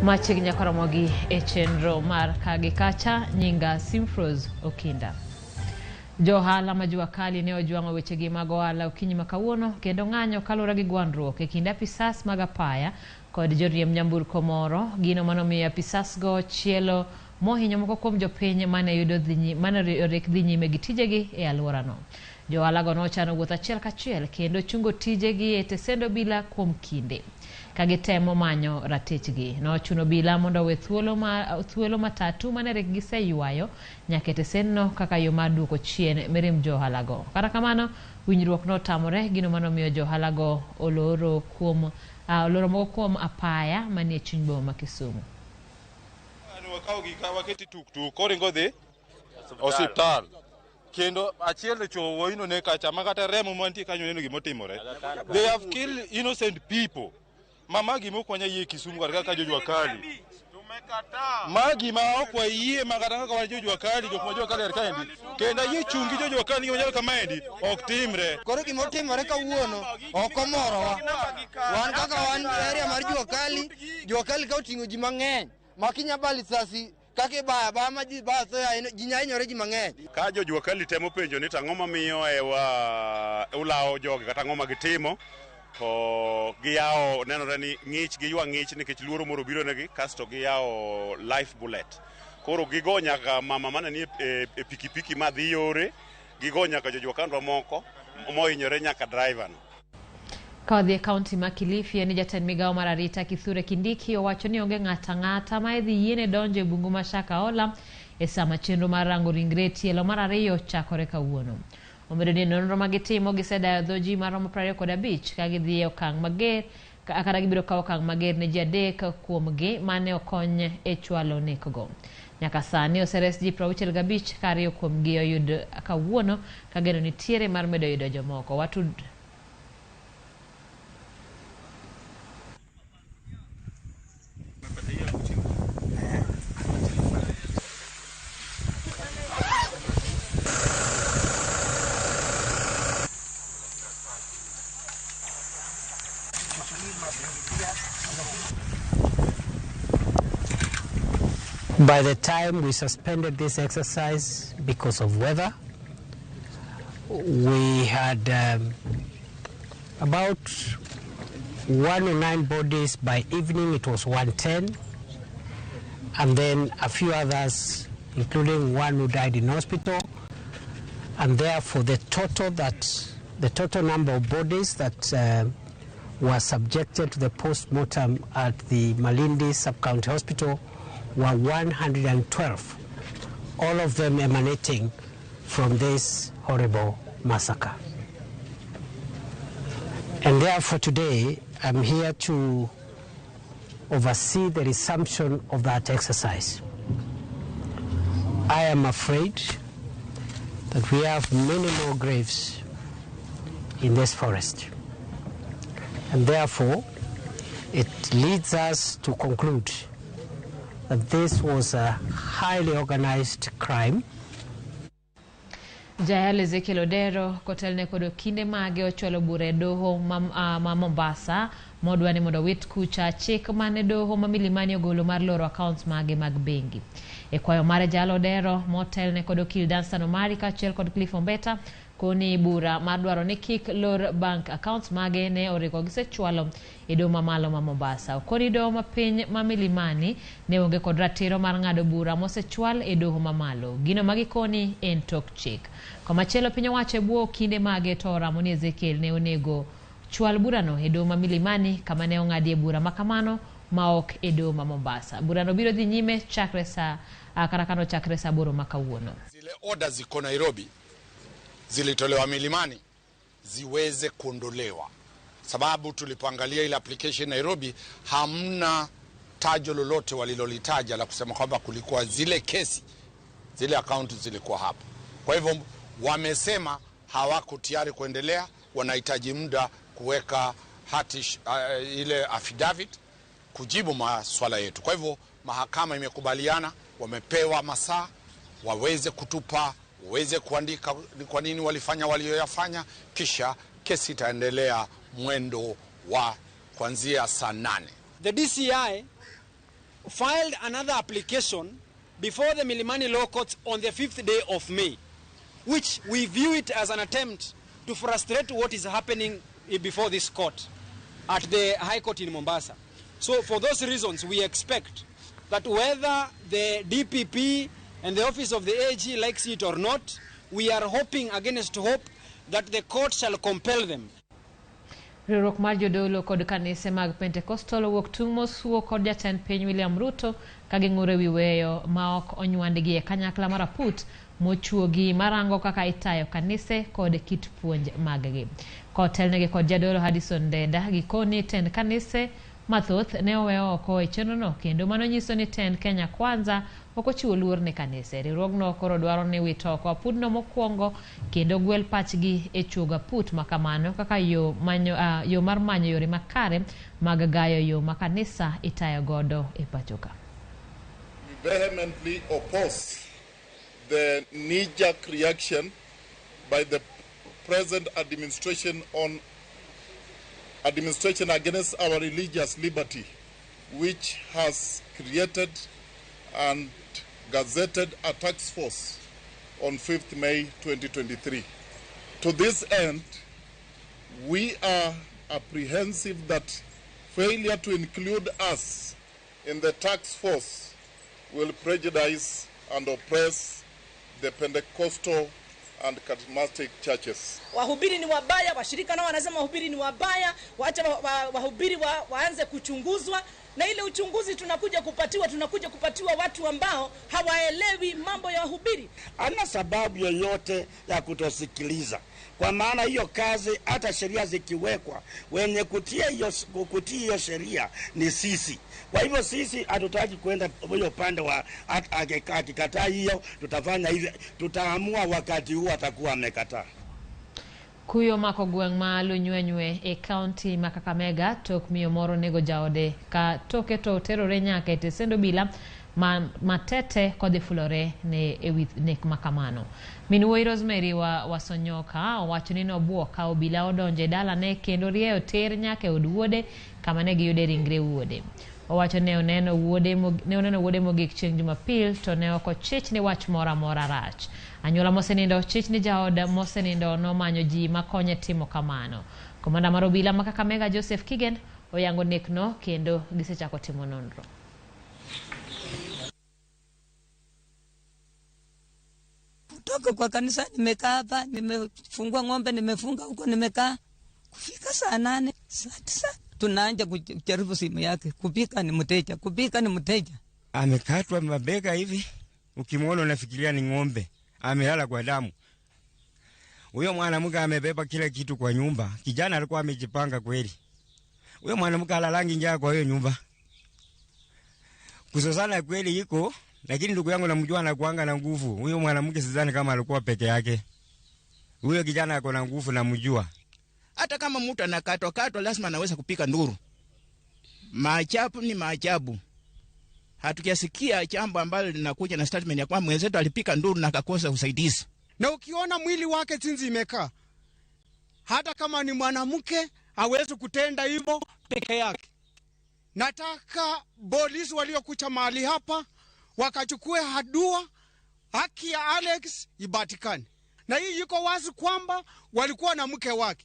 Machiegni nyaka romogi e chenro mar ka gi kacha nyinga Simfrose Okinda. Jo ohala ma jua kali ne ojwang'o wechegi mag ohala okinyi ma kawuono kendo ng'anyo kaluwore gi gwandruok e kind apisas mag apaya kod joriemb nyamburko moro gino manomiyo apisas go chielo mohinyo moko kuom jopiny mane yudo dhi mane orik dhi nyime gi tijegi e alworano. Jo ohala go nochano wuoth achiel kachiel kendo chungo tijegi e tesend obila kuom kinde ka gitemo manyo ratichgi. Nochuno obila mondo owe thuolo ma thuolo matatu mane rik giseywayo nyaka e tesendno kaka yo mar duoko chien mirimb jo ohala go. Kata kamano, winjruok notamore gino manomiyo jo ohala go oloro kuom oloro moko kuom apaya manie chuny boma ma Kisumu. Wakawo gi waketi tuktuk koringo dhi osiptal kendo achiel ochowo wuoyino ne kacha ma kata remo mantie kanyo neno gimotimore. They have killed innocent people. Ma gima ok wanyal yie Kisumu kata kaka jojua kali. Ma gima ok wayie ma kata kaka wan jojua kali jok ma jua kali kaendi kendo ayie chung' gi jojua kali gima chalo kamaendi ok timre. Koro gimotimore kawuono ok omorowa. Wan kaka wan area mar jua kali, jua kali ka oting'o ji mang'eny ma kinya ba lisasi kaka ibaya abaya ma ji baya thoya ji nya hinyore ji mang'eny. Ka jojua kali temo penjo ni to ang'o mamiyo ewa ulawo jogi kata ang'o ma gitimo to giyawo nenore ni ng'ich giywa ng'ich nikech luoro moro obiro negi kasto giyawo life bullet. Koro gigo nyaka mama mane ni e pikipiki ma dhi yore, gigo nyaka jojua kandwa moko mohinyore nyaka driver no. Ka wadhi e kaunti ma Kilifi en ni jatend migawo mar arita Kithure Kindiki owacho ni onge ng'ato ang'ata ma idhi yiene donjo e bungu ma Shakahola e sama chenro mar rango ringre tielo mar ariyo chakore kawuono. Omedo ni e nonro ma gitimo gisedayo dho ji maromo 25 ka gidhi e okang' mager kata gibiro kawo okang' mager ne ji adek kuomgi mane okony e chwalo nekgo. Nyaka sani oseres ji 65 ka ariyo kuomgi oyud kawuono ka geno nitiere mar medo yudo jomoko. Watud By the time we suspended this exercise because of weather, we had about 109 bodies. By evening it was 110, and then a few others, including one who died in hospital, and therefore the total number of bodies that were subjected to the post-mortem at the Malindi Sub-County Hospital were 112, all of them emanating from this horrible massacre. And therefore today, I'm here to oversee the resumption of that exercise. I am afraid that we have many more graves in this forest. And therefore, it leads us to conclude that this was a highly organized crime. Jayal Ezekiel Odero kotelne kod okinde mage ochwalo bura e doho ma Mombasa modwa ni mondo wit kucha chik mane doho ma Milimani ogolo mar loro accounts mage mag bengi. E kwayo mare Jayal Odero motelne kod okil Danstan Omari kaachiel kod Cliff Ombeta koni bura mar dwaro ni kik lor bank accounts mage ne oriko gisechwalo e doho mamalo ma Mombasa. Okoni doho ma piny ma Milimani ne onge kod ratiro mar ng'ado bura mosechwal e doho mamalo. Gino ma gikoni en tok chik. Komachielo piny owacho e bwo okinde mage to oramo ni Ezekiel ne onego chwal burano e doho ma Milimani kama ne ong'adie bura ma kamano ma ok e doho ma Mombasa. Burano biro dhi nyime chakre saa kata kano chakre saa 8 ma kawuono. Zile orders ziko Nairobi zilitolewa Milimani ziweze kuondolewa. Sababu tulipoangalia ile application Nairobi, hamna tajo lolote walilolitaja la kusema kwamba kulikuwa zile kesi, zile akaunti zilikuwa hapo. Kwa hivyo wamesema hawako tayari kuendelea, wanahitaji muda kuweka hati ile affidavit kujibu maswala yetu. Kwa hivyo mahakama imekubaliana, wamepewa masaa waweze kutupa, waweze kuandika kwa nini walifanya walioyafanya, kisha kesi itaendelea mwendo wa kuanzia saa 8. The DCI filed another application before the Milimani Law Courts on the 5th day of May, which we view it as an attempt to frustrate what is happening before this court at the High Court in Mombasa. So for those reasons, we expect that whether the DPP and the office of the AG likes it or not, we are hoping against hope that the court shall compel them. Riwruok mar jodolo kod kanise mag Pentecostal owuok tung' mosuo kod jatend piny William Ruto ka ging'ur ewi weyo ma ok onywandgi e kanyakla mar aput mochuogi marango kaka itayo kanise kod kit puonj mag-gi. Kotelnegi kod jadolo Hudson Ndeda, gikoni tend kanise mathoth ne owe oko e chenrono kendo mano nyiso ni tend Kenya Kwanza ok ochiwo luor ne kanise. Riwruogno koro dwaro ni wito oko aputno mokwongo kendo gwel pachgi e chuogo aput makamano kaka yo mar manyo yore makare mag gayo yo ma kanisa itayo godo e pachoka. We vehemently oppose the knee-jerk reaction by the present administration on administration against our religious liberty, which has created and gazetted a task force on 5th May 2023. To this end, we are apprehensive that failure to include us in the task force will prejudice and oppress the Pentecostal and charismatic churches. Wahubiri ni wabaya, washirika nao wanasema wahubiri ni wabaya, waacha wahubiri waanze kuchunguzwa, na ile uchunguzi tunakuja kupatiwa watu ambao hawaelewi mambo ya wahubiri. Ana sababu yoyote ya kutosikiliza. Kwa maana hiyo kazi, hata sheria zikiwekwa, wenye kutii hiyo sheria ni sisi. Kwa hivyo sisi hatutaki kwenda huyo upande wa akikataa hiyo, tutafanya hivi, tutaamua wakati huo atakuwa amekataa. Kuyo mako gweng' ma Lunywenywe e kaunti ma Kakamega tok miyo moro nego jaode ka toke to oterore nyaka e tesend obila ma Matete kodhi fulore ne ewi nek makamano. Min wuoyi Rosemary wa Wasonyoka owacho ni nobuok ka obila odonjo e dalane kendo rieyo ter nyaka e od wuode kama ne giyude ringre wuode. Owacho ne oneno wuode mogik chieng' Jumapil to ne ok ochich ni wach moro amora rach. Anyuola mosenindo ochich ni jaode mosenindo nomanyo ji makonye timo kamano. Komanda mar obila ma Kakamega Joseph Kigen oyango nekno kendo gisechako timo nonro. Kutoka kwa kanisa nimekaa hapa, nimefungua ng'ombe, nimefunga huko, nimekaa kufika saa 8, saa 9 tunaanza kujaribu simu yake, kupika ni mteja, kupika ni mteja. Amekatwa mabega hivi, ukimwona unafikiria ni ng'ombe, amelala kwa damu. Huyo mwanamke amebeba kila kitu kwa nyumba. Kijana alikuwa amejipanga kweli. Huyo mwanamke alalangi njaa kwa hiyo nyumba. Kusosana kweli iko, lakini ndugu yangu namjua anakuanga na nguvu. Huyo mwanamke sidhani kama alikuwa peke yake. Huyo kijana ako na nguvu namjua. Hata kama mtu anakatwa katwa lazima anaweza kupika nduru. Maajabu ni maajabu. Hatujasikia jambo ambalo linakuja na statement ya kwamba mwenzetu alipika nduru na akakosa usaidizi. Na ukiona mwili wake jinsi imekaa, hata kama ni mwanamke hawezi kutenda hivyo peke yake. Nataka polisi waliokuja mahali hapa wakachukue hatua, haki ya Alex ipatikane. Na hii iko wazi kwamba walikuwa na mke wake.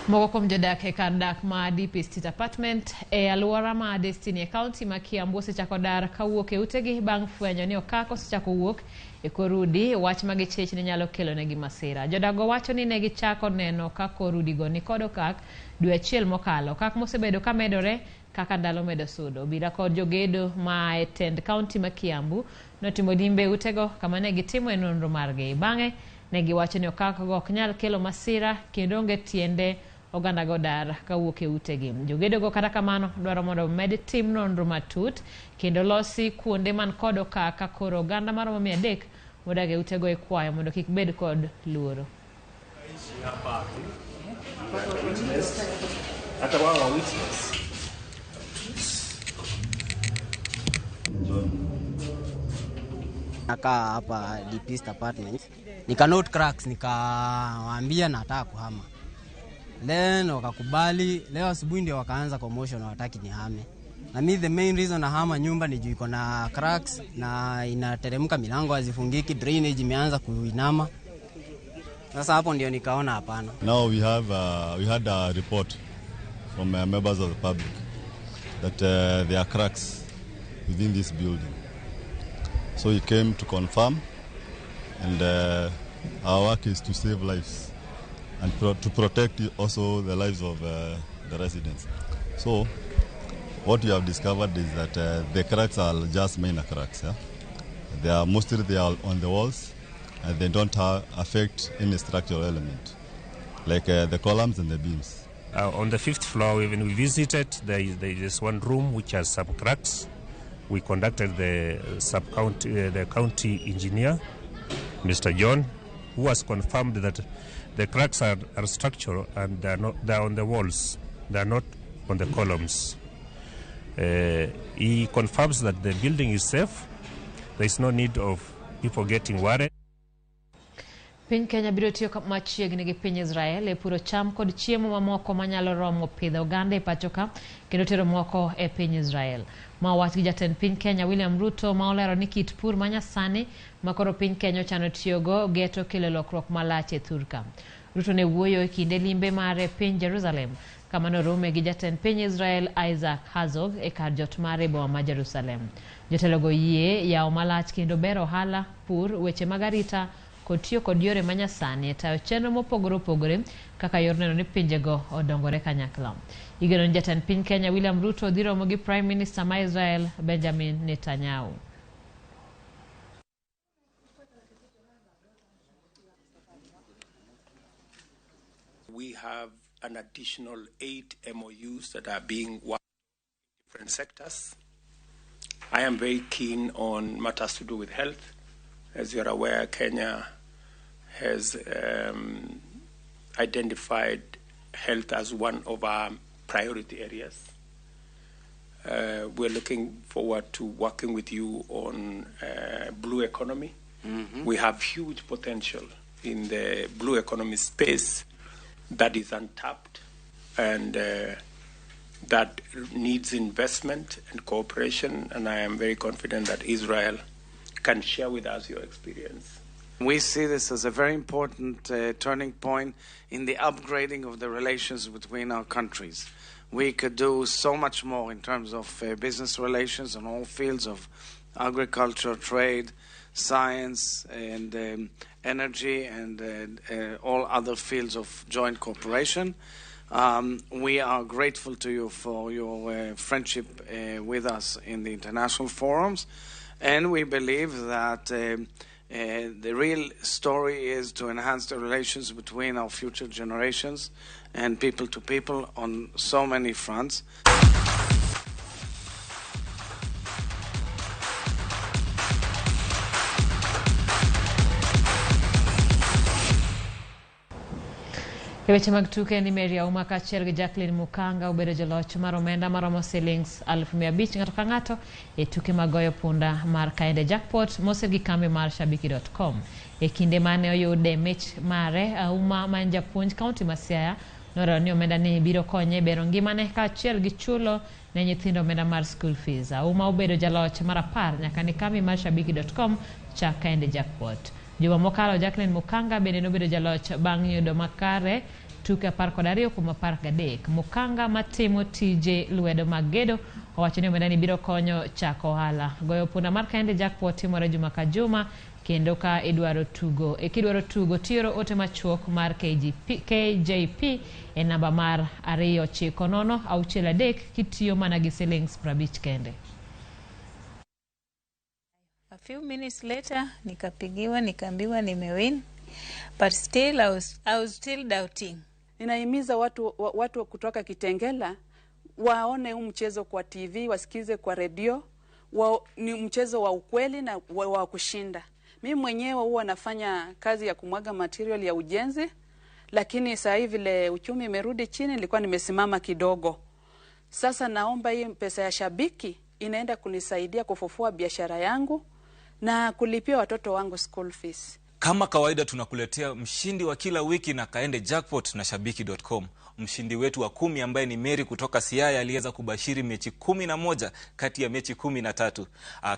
Moko kuom jodak e kar dak ma DP State Apartment e alwora ma Destiny e kaunti ma Kiambu osechako dar kawuok e utegi bang' fwenyo ni okak osechako wuok e kor udi, wach ma gichich ni nyalo kelo negi masira. Jodak go wacho ni ne gichako neno ka kor udigo ni kod okak dwe achiel mokalo, okak mosebedo ka medore kaka ndalo medo sudo. Obila kod jogedo ma e tend kaunti ma Kiambu notimo limbe utego kama ne gitimo e nonro margi. Bang'e Ne giwacho ni okak go ok nyal kelo masira kendo onge tiende oganda go dar kawuok e utegi. Jogedogo kata kamano dwaro mondo omed tim nonro matut kendo losi kuonde man kod okak ka koro oganda maromo 300 modak e utego ikwayo mondo kik bed kod luoro. Hata wao wa witness. Nakaa hapa Deepest Apartments, nika note cracks, nikawaambia nataka kuhama, then wakakubali. Leo asubuhi ndio wakaanza commotion, hawataki nihame. Na mi the main reason nahama nyumba ni juu iko na cracks na inateremka, milango hazifungiki, drainage imeanza kuinama. Sasa hapo ndio nikaona hapana. Now we had a report from members of the public that there are cracks within this building. So he came to confirm, and our work is to save lives and to protect also the lives of the residents. So what we have discovered is that the cracks are just minor cracks. Yeah? They are mostly they are on the walls, and they don't affect any structural element, like the columns and the beams. On the fifth floor, when we visited, there is one room which has some cracks. We contacted the sub-county, the county engineer, Mr. John, who has confirmed that the cracks are structural and they are on the walls, they are not on the columns. He confirms that the building is safe. There is no need of people getting worried. Piny Kenya biro tiyo machiegni gi piny Israel e puro cham kod chiemo mamoko manyalo romo pidho oganda e pacho ka kendo tero moko e piny Israel. Ma owach gi jatend piny Kenya William Ruto ma olero ni kit pur manyasani ma koro piny Kenya ochano tiyogo geto kelo lokruok malach e thurka. Ruto ne wuoyo e kinde limbe mare e piny Jerusalem kama norome gi jatend piny Israel Isaac Herzog e kar jot mare e boma ma Jerusalem. Jotelogo yie yawo malach kendo bero ohala, pur, weche mag arita kod tiyo kod yore manyasani e tayo chenro mopogore opogore kaka yor neno ni pinjego odongore kanyakla. Igeno ni jatend piny Kenya William Ruto dhi romo gi Prime Minister ma Israel Benjamin Netanyahu. We have an additional 8 MOUs that are being worked in different sectors. I am very keen on matters to do with health. As you are aware, Kenya has identified health as one of our priority areas. We're looking forward to working with you on blue economy. Mm-hmm. We have huge potential in the blue economy space that is untapped and that needs investment and cooperation, and I am very confident that Israel can share with us your experience. We see this as a very important turning point in the upgrading of the relations between our countries. We could do so much more in terms of business relations on all fields of agriculture, trade, science, and energy, and all other fields of joint cooperation. We are grateful to you for your friendship with us in the international forums, and we believe that the real story is to enhance the relations between our future generations and people to people on so many fronts. E weche mag tuke ni Mary Auma kaachiel gi Jacqueline Mukanga obedo joloch mar omenda maromo silings 500,000 ng'ato ka ng'ato e tuke mag goyo punda mar Kaende Jackpot mosir gi kambi mar Shabiki.com. E kinde mane oyude mich mare, Auma ma en japuonj kaunti ma Siaya nolero ni omenda ni biro konye bero ngimane kaachiel gi chulo ne nyithindo omenda mar school fees. Auma obedo jaloch mar 10 nyaka ne kambi mar Shabiki.com chak Kaende Jackpot. Juma mokalo Jacqueline Mukanga bende nobedo jaloch bang' yudo makare tuke 12 kuom 13. Mukanga matimo tije lwedo mag gedo owacho ni omenda ni biro konyo chako ohala. Goyo punda mar Kaende Jackpot timore juma ka juma kendo ka idwaro tugo. Kidwaro tugo tioro ote machuok mar KJP e namba mar 29063 kitiyo mana gi silings 50 kende. A few minutes later nikapigiwa nikaambiwa nimewin. But still I was still doubting. Ninahimiza watu kutoka Kitengela waone huu mchezo kwa TV, wasikize kwa redio. Ni mchezo wa ukweli na wa kushinda. Mimi mwenyewe huwa nafanya kazi ya kumwaga material ya ujenzi, lakini saa hii vile uchumi imerudi chini, nilikuwa nimesimama kidogo. Sasa naomba hii pesa ya Shabiki inaenda kunisaidia kufufua biashara yangu na kulipia watoto wangu school fees. Kama kawaida tunakuletea mshindi wa kila wiki na Kaende Jackpot na Shabiki.com. Mshindi wetu wa 10 ambaye ni Mary kutoka Siaya aliweza kubashiri mechi 11 kati ya mechi 13.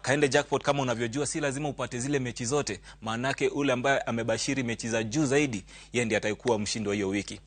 Kaende Jackpot, kama unavyojua, si lazima upate zile mechi zote, maanake ule ambaye amebashiri mechi za juu zaidi yeye ndiye atayekuwa mshindi wa hiyo wiki.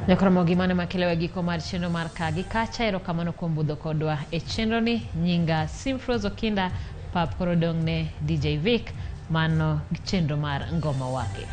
Nyakoromogi mano makelewa giko mar chenro mar ka gi kacha. Erokamano kuom budho kodwa e chenro ni. Nyinga Simfros Okinda. Pap koro dong' ne DJ Vic mano chenro mar ngoma wake.